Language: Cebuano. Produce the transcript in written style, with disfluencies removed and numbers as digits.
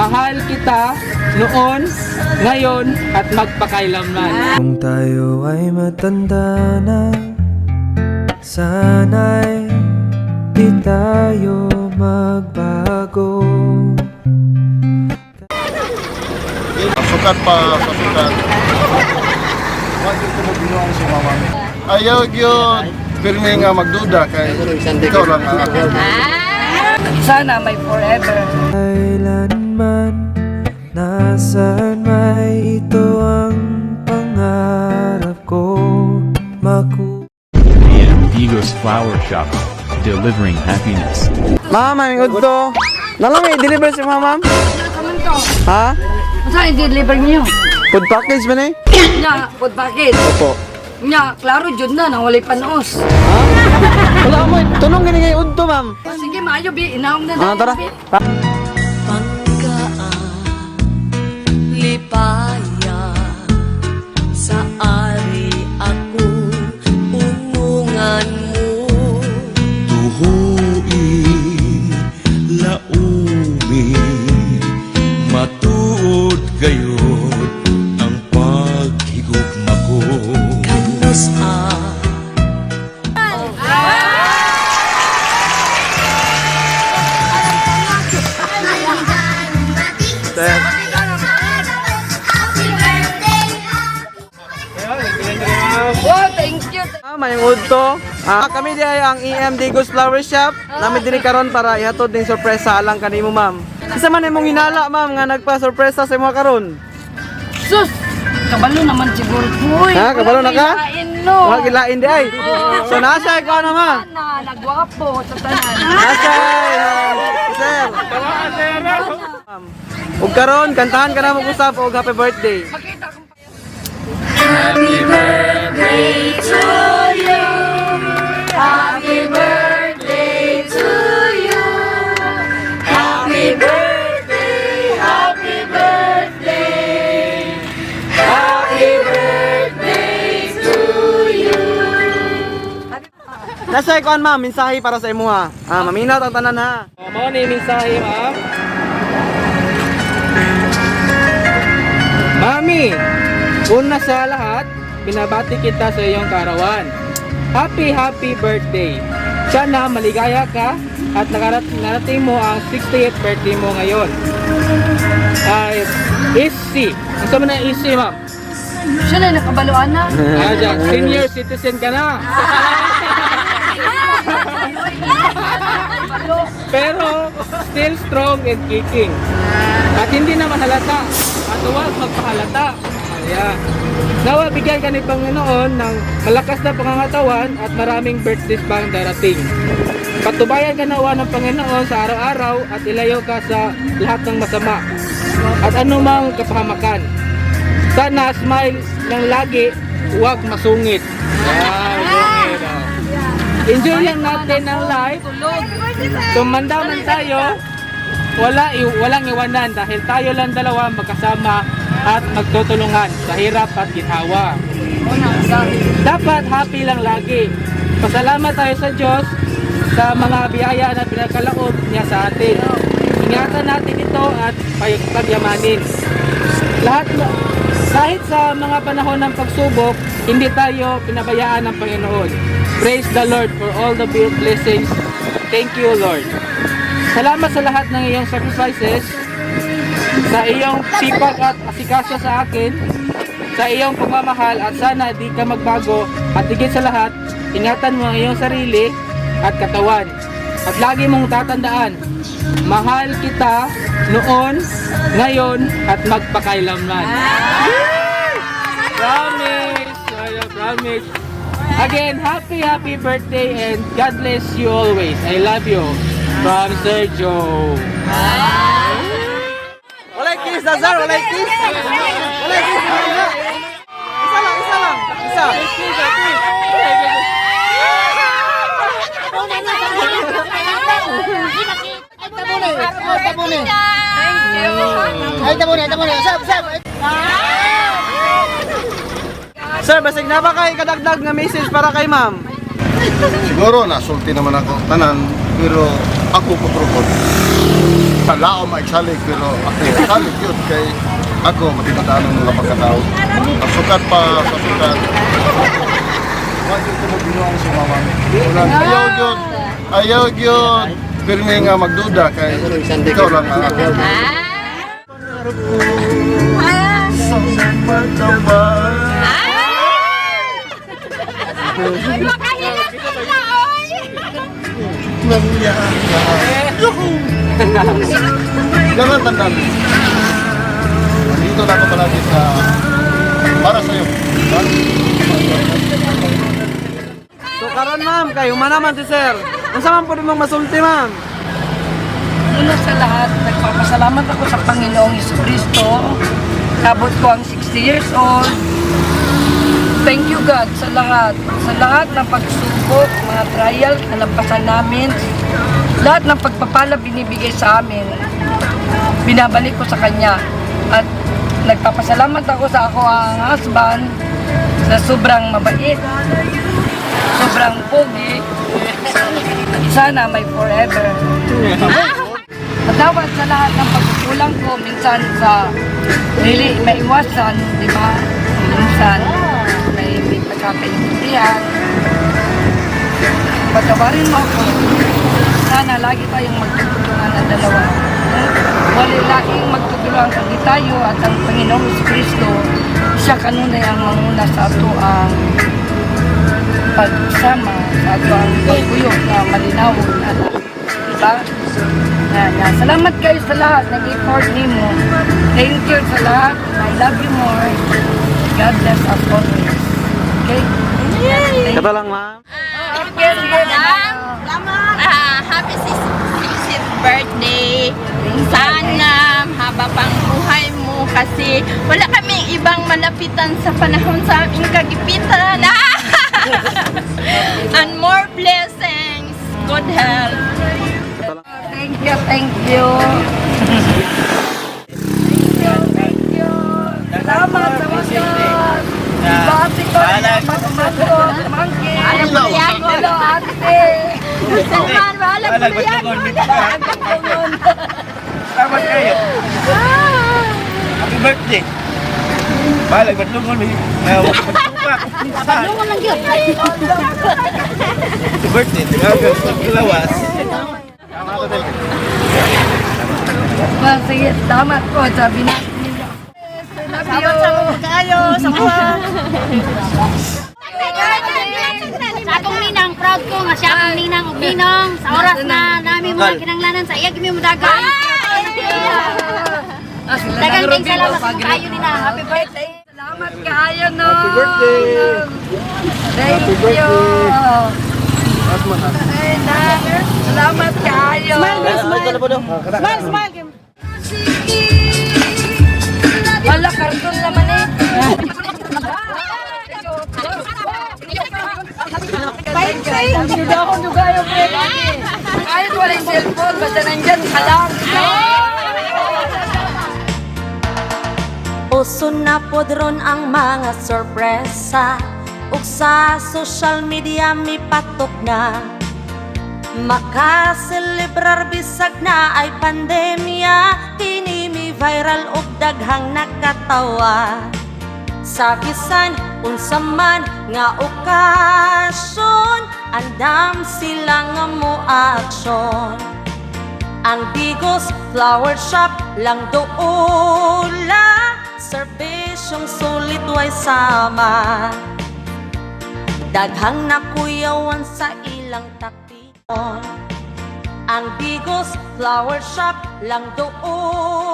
Mahal kita noon, ngayon, at magpakailanman. Kung tayo ay matanda na, sana'y di tayo magbago. Sukat pa sa sukat. Ayaw gyud pirmi nga magduda kay ikaw lang ang ako. Sana may forever. Kailanman, nasaan may ito ang pangarap ko maku AM Digos Flower Shop, delivering happiness. Ma'am, aming udto. Nalang may deliver si ma'am, ma'am. Kaman to? Ha? Saan i-deliver niyo? Food package ba ni? Nya, food package. Opo. Nya, klaro jud na nang walay panos. Ha? Wala mo, tunong gani kay udto, ma'am. O, sige, maayo bi, inahong na Ah, tara. bi. Lipaya sa ari ako unungan mo. Tuhui, laumi, matuod gayod ang paghigugma ko. Kanus a Oh, thank you. Ma'am, aming udto. Ah, kami di ay ang EM Digos Flower Shop. Nami diri karon para ihatod ning sorpresa alang kanimo, ma'am. Isa man imong hinala, ma'am, nga nagpa-sorpresa sa imo karon. Sus, kabalo naman siguro ko. Ha, kabalo na ka? Lain, no. Wa gilain di ay. So nasa ko na, ma'am. Na, nagwapo sa tanan. Nasa. Sir. Ug karon kantahan ka na mo usap og happy birthday. Makita kong Nasa ikuan, ma'am, mensahe para sa imuha. Ah, maminaw ang tanan ha. Oh, mao ni mensahe, ma'am. Mami, una sa lahat, binabati kita sa iyong karawan. Happy, happy birthday. Sana maligaya ka at narating mo ang 68th birthday mo ngayon. Ay, SC. Ang sama na SC, ma'am? Siya na nakabaluan na. Ah, dyan, senior citizen ka na. Pero still strong and kicking. At hindi naman halata. At huwag magpahalata. Ayan. Nawa bigyan ka ni Panginoon ng malakas na pangangatawan at maraming birthdays pang darating. Patubayan ka nawa ng Panginoon sa araw-araw at ilayo ka sa lahat ng masama at anumang kapahamakan. Sana smile lang lagi, huwag masungit. Wow, sungit, oh. Enjoy lang natin ang life. Tumanda man tayo, walang iwanan dahil tayo lang dalawa magkasama at magtutulungan sa hirap at ginhawa. Dapat happy lang lagi. Pasalamat tayo sa Diyos sa mga biyaya na pinagkalaob niya sa atin. Ingatan natin ito at pagyamanin. Lahat kahit sa mga panahon ng pagsubok, hindi tayo pinabayaan ng Panginoon. Praise the Lord for all the blessings. Thank you, Lord. Salamat sa lahat ng iyong sacrifices, sa iyong sipag at asikaso sa akin, sa iyong pagmamahal at sana di ka magbago at higit sa lahat, ingatan mo ang iyong sarili at katawan. At lagi mong tatandaan, mahal kita noon, ngayon, at magpakailanman. Promise! I promise. Again, happy, happy birthday and God bless you always. I love you. From Sergio. Walay kiss na, sir, walay kiss. Walay kiss. Isa lang, isa lang. Isa. Sir, basig na ba kay kadagdag nga message para kay ma'am? Siguro nasulti naman ako tanan pero ako putrokon. Sa lao maigsalig, pero ako salig yun kay ako matinadaan ng mga pagkatao. Ang sukat pa sa sukat. Wa gyud ko mobinuang sa mama. Ayaw gyud. Ayaw gyud. Pirmi nga magduda kay ikaw lang ang ako. Makahilang sila, oy! Yuhu! Ganun tandaan. Dito na ako palagi sa para sa'yo. So karon, ma'am, kay humana man si sir. Unsa man pud imong masulti, ma'am? Una sa lahat, nagpapasalamat ako sa Panginoong Kristo. Kabot ko ang 60 years old. Thank you, God, sa lahat. Sa lahat ng pagsubok, mga trial, nalampasan namin. Lahat ng pagpapala binibigay sa amin, binabalik ko sa Kanya. At nagpapasalamat ako sa ako ang husband sa sobrang mabait, sobrang pogi. Sana may forever. Patawad sa lahat ng pagkukulang ko, minsan sa dili maiwasan, di ba? Minsan may pagkakaintindihan. Patawarin mo ako. Sana lagi tayong magtutulungan ng dalawa. Wala laging magtutulungan kundi tayo at ang Panginoong Kristo, siya kanunay ang manguna sa ato ang pagsama, sa ato ang pagkuyog na malinawon at diba? Na, salamat kayo sa lahat ng effort nimo. Thank you sa lahat. I love you more. God bless us always. Okay? Thank Kato lang, ma'am. you. Madam, happy 60th birthday. Sana haba pang buhay mo kasi wala kaming ibang malapitan sa panahon sa aming kagipitan. And more blessings, good health. Thank you, thank you. Thank you, thank you. Salamat sa wakas. Diba, ate ko, mag-umangkot, monkey. Hello, ate. Salman, wala ko. Salamat kayo. Happy birthday. Balag batlungon may Batlungon lang yun. Happy birthday. Lawas. Well, sige, salamat po. Sabi na nila. Love you. Kayo, sa mga. Sa akong ninang, proud ko nga siya akong ninang ug ninong sa oras na nami mga kinanglanan sa iya gimi mo dagan. Ah, sila Daghang ng kayong Ruby, salamat oh, sa kaayo nila. Happy birthday. Salamat kaayo, no. Happy birthday. Thank Happy birthday. you. Ay, na. Salamat kaayo. Smile, smile. Wala, karton naman eh. Kahit walang cellphone, basta nandyan ka lang. Uso na pod ron ang mga sorpresa ug sa social media mipatok na. Makaselebrar bisag na ay pandemya, kini mi viral ug daghang nakatawa. Sa bisan unsa man nga okasyon, andam sila nga mo aksyon. Ang Digos Flower Shop lang doula, serbisyong sulit way sama. Daghang nakuyawan sa ilang taktikon. Ang Digos Flower Shop lang doula.